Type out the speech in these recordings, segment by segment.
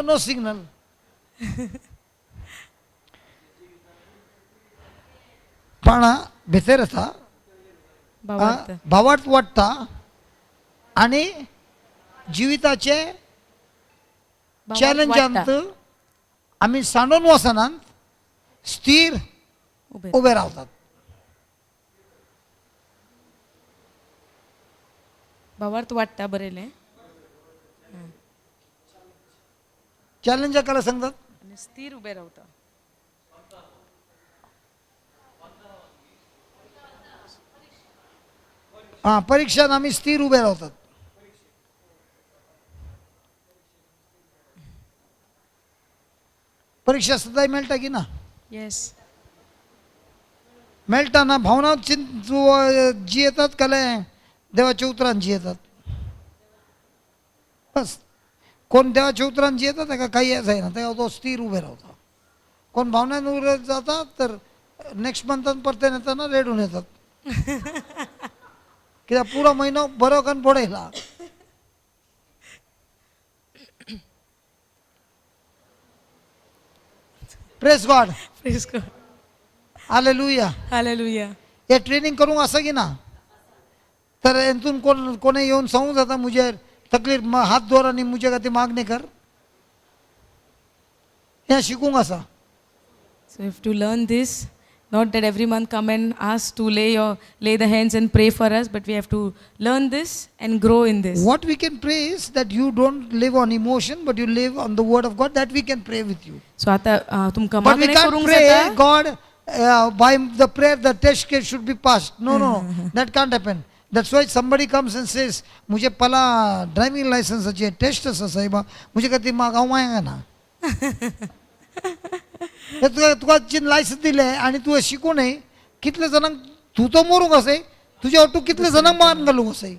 No signal. पाणां भितर येता, भावार्थ. भावार्थ वाडटा आनी जिविताचे भावार्थ चॅलेंजांत वाडटा. आमी सांडून वचनात, स्थिर उबे. उबे रावतात. भावार्थ वाडटा बरयलें. चॅलेंजा कला सांगतात. आनी स्थिर उबे रावता. हां, परिक्षान आमी स्थिर उबे रावतात. परीक्षा सदांय मेळटा की ना? येस. मेळटा ना? भावना चिंत जी येतात कले देवाच्या उतरान जी येतात. बस, कोण देवाच्या उतरान जी येतात ताका काही जायना, ताका तो स्थिर उबे रावता. कोण भावनान उबे जाता तर नेक्स्ट मंथान परते येताना रेडून येतात, कित्याक पुरो म्हयनो बरो करून बडयला. Praise God. Praise God. Hallelujah. Hallelujah. हे ट्रेनिंग करूंक आसा की ना? तर हेतून कोण कोणें येवन सांगूंक जाता म्हजेर तकलीर हात दवर आनी म्हजे खातीर मागणें कर, हें शिकूंक आसा. So you have to learn this, not that every month come and ask to lay the hands and pray for us, but we have to learn this and grow in this. What we can pray is that you don't live on emotion, but you live on the word of God. That we can pray with you. So आता तुमकां But we मागणें can't करूंक pray, जाता. God, by the prayer the test case should be passed. No, no, no, that can't happen. That's why somebody comes and says, मुझे पला driving लायसन्साचे taste आसा साहेबा, मुझे खातीर म्हाका हांव मागना. हे तुका चिन लायसन्स दिलें आनी तुवें शिकूं न्हय, कितले जाणांक तूं तो मरूंक आसय, तुज्या ओटू कितले जाणांक मारून घालूंक आसय.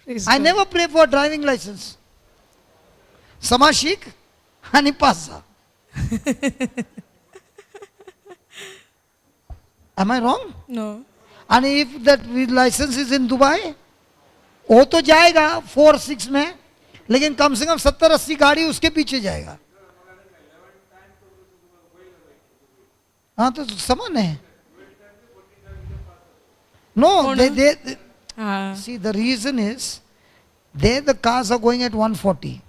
Praise I God. Never pray for driving license. समा शीक आनी पास जा. Am I wrong? No. And if that license is in Dubai, वो तो जाएगा 4-6 में, लेकिन कम से कम 70-80 गाड़ी उसके पीछे जाएगा. हाँ, तो समान है. No, they हा. See, the reason is there the cars are going at 140,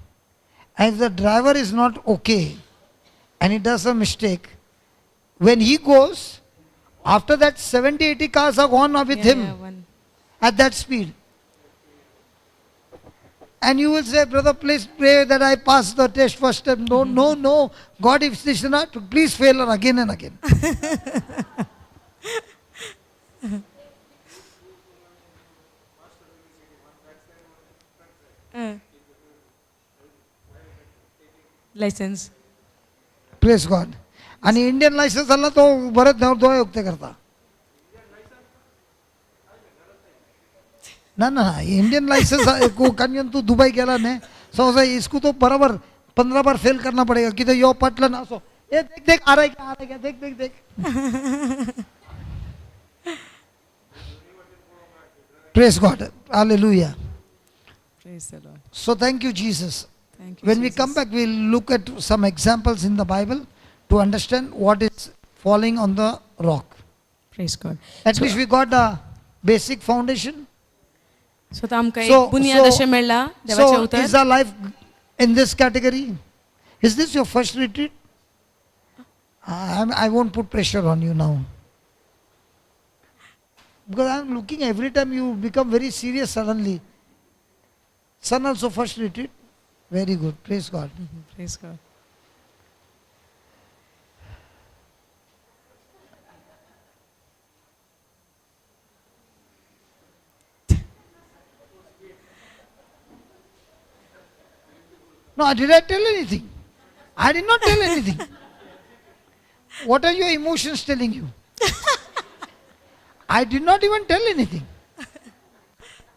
and if the driver is not okay and he does a mistake, when he goes, after that 70-80 cars are gone with him Yeah, one. At that speed. And you will say, brother, please pray that I pass the test first time. No, no, no. God, if this is not, please fail her again and again. License. Praise God. आणि Indian licence आला तो बरेच दोळे उक्ते करता. ना ना, Indian licence को कारण तू दुबई गेला नहीं, सो इसको तो बराबर 15 बार फेल करना पड़ेगा कि तो यो पटला ना, सो ए देख देख आ रहा है क्या, आ रहा है क्या, देख देख देख. Praise God. Hallelujah. Praise the Lord. So thank you, Jesus. Thank you. When we Jesus. Come back, we'll look at some examples in the Bible to understand what is falling on the rock. Praise God. At least we got the basic foundation. So आता आमकां एक बुनियाद अशें मेळ्ळा देवाचें So उतर. is our life in this category? Is this your first retreat? I won't put pressure on you now. Because I'm looking every time you become very serious suddenly. Son also first retreat? Very good. Praise God. Praise God. No, did I tell anything? I did not tell anything. What are your emotions telling you? I did not even tell anything.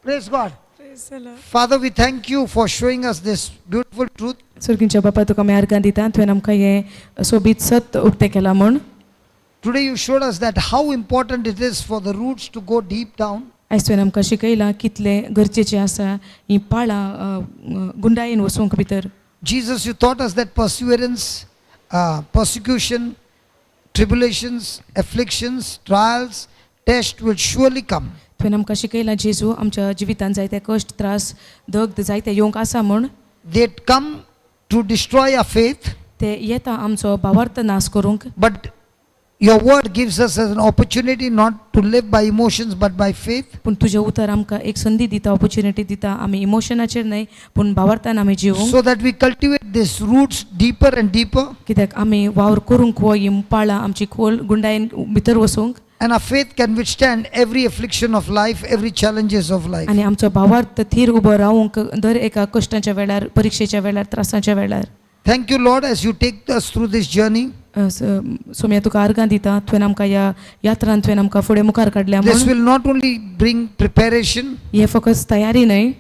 Praise God. Praise the Lord. Father, we thank you for showing us this beautiful truth. सर्गींच्या बापा, तुका आमी आर्गां दिता, तुवें आमकां हें सोबीत सत उक्तें केलां म्हूण. Today you showed us that how important it is for the roots to go deep down. आयज तुवें आमकां शिकयलां कितलें गरजेचें आसा हीं पाळां अ, अ, गुंडायेन वचूंक भितर. Jesus, you taught us that perseverance, persecution, tribulations, afflictions, trials, tests will surely come. तुवें आमकां शिकयलां जेजू आमच्या जिवितांत जायते कश्ट त्रास दग्ध जायते येवंक आसा म्हूण. They come to destroy our faith, ते येता आमचो भावार्थ नाश करूंक. But your word gives us an opportunity not to live by emotions but by faith, पूण तुजें उतर आमकां एक संदी दिता, ऑपॉर्च्युनिटी दिता आमी इमोशनाचेर न्हय पूण भावार्थान आमी जिवूंक, so that we cultivate these roots deeper and deeper कित्याक आमी वावर करूंक हो ही पाळां आमची खोल गुंडायेन भितर वचूंक and our faith can withstand every affliction of life, every challenges of life. आनी आमचो भावार्थ थीर उबो रावूंक दर एका कश्टांच्या वेळार, परिक्षेच्या वेळार, त्रासाच्या वेळार. Thank you, Lord, as you take us through this journey. Saumya तुका आर्गां दिता, तुवें आमकां ह्या यात्रान तुवें आमकां फुडें मुखार काडल्या This म्हूण. will not only bring preparation हें फकत तयारी न्हय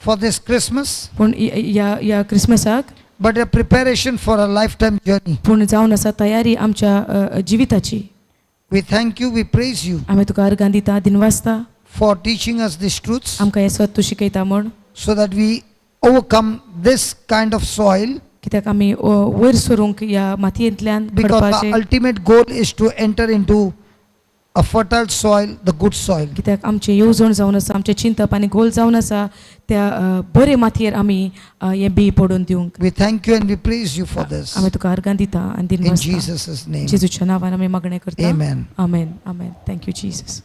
for this Christmas, पूण ह्या ह्या क्रिसमसाक, but a preparation for a lifetime journey. पूण जावन आसा तयारी आमच्या जिविताची. We thank you, we praise you आमी तुका आर्गां दिता, दिनवासता for teaching us these truths आमकां हें सत तूं शिकयता म्हूण, so that we overcome this kind of soil, कित्याक आमी वयर सरूंक ह्या मातयेंतल्यान because the खडपाचें, ultimate goal is to enter into a fertile soil, the good soil. कित्याक आमचें येवजण जावन आसा, आमचें चिंतप आनी गोल जावन आसा त्या बरे मातयेर आमी हें बी पडून दिवंक. We thank you and we praise you for this. आमी तुका आर्गां दिता आनी In दिनवासता. Jesus' name. जेजूच्या नांवान आमी मागणें करता. Amen. Amen, amen. Thank you Jesus.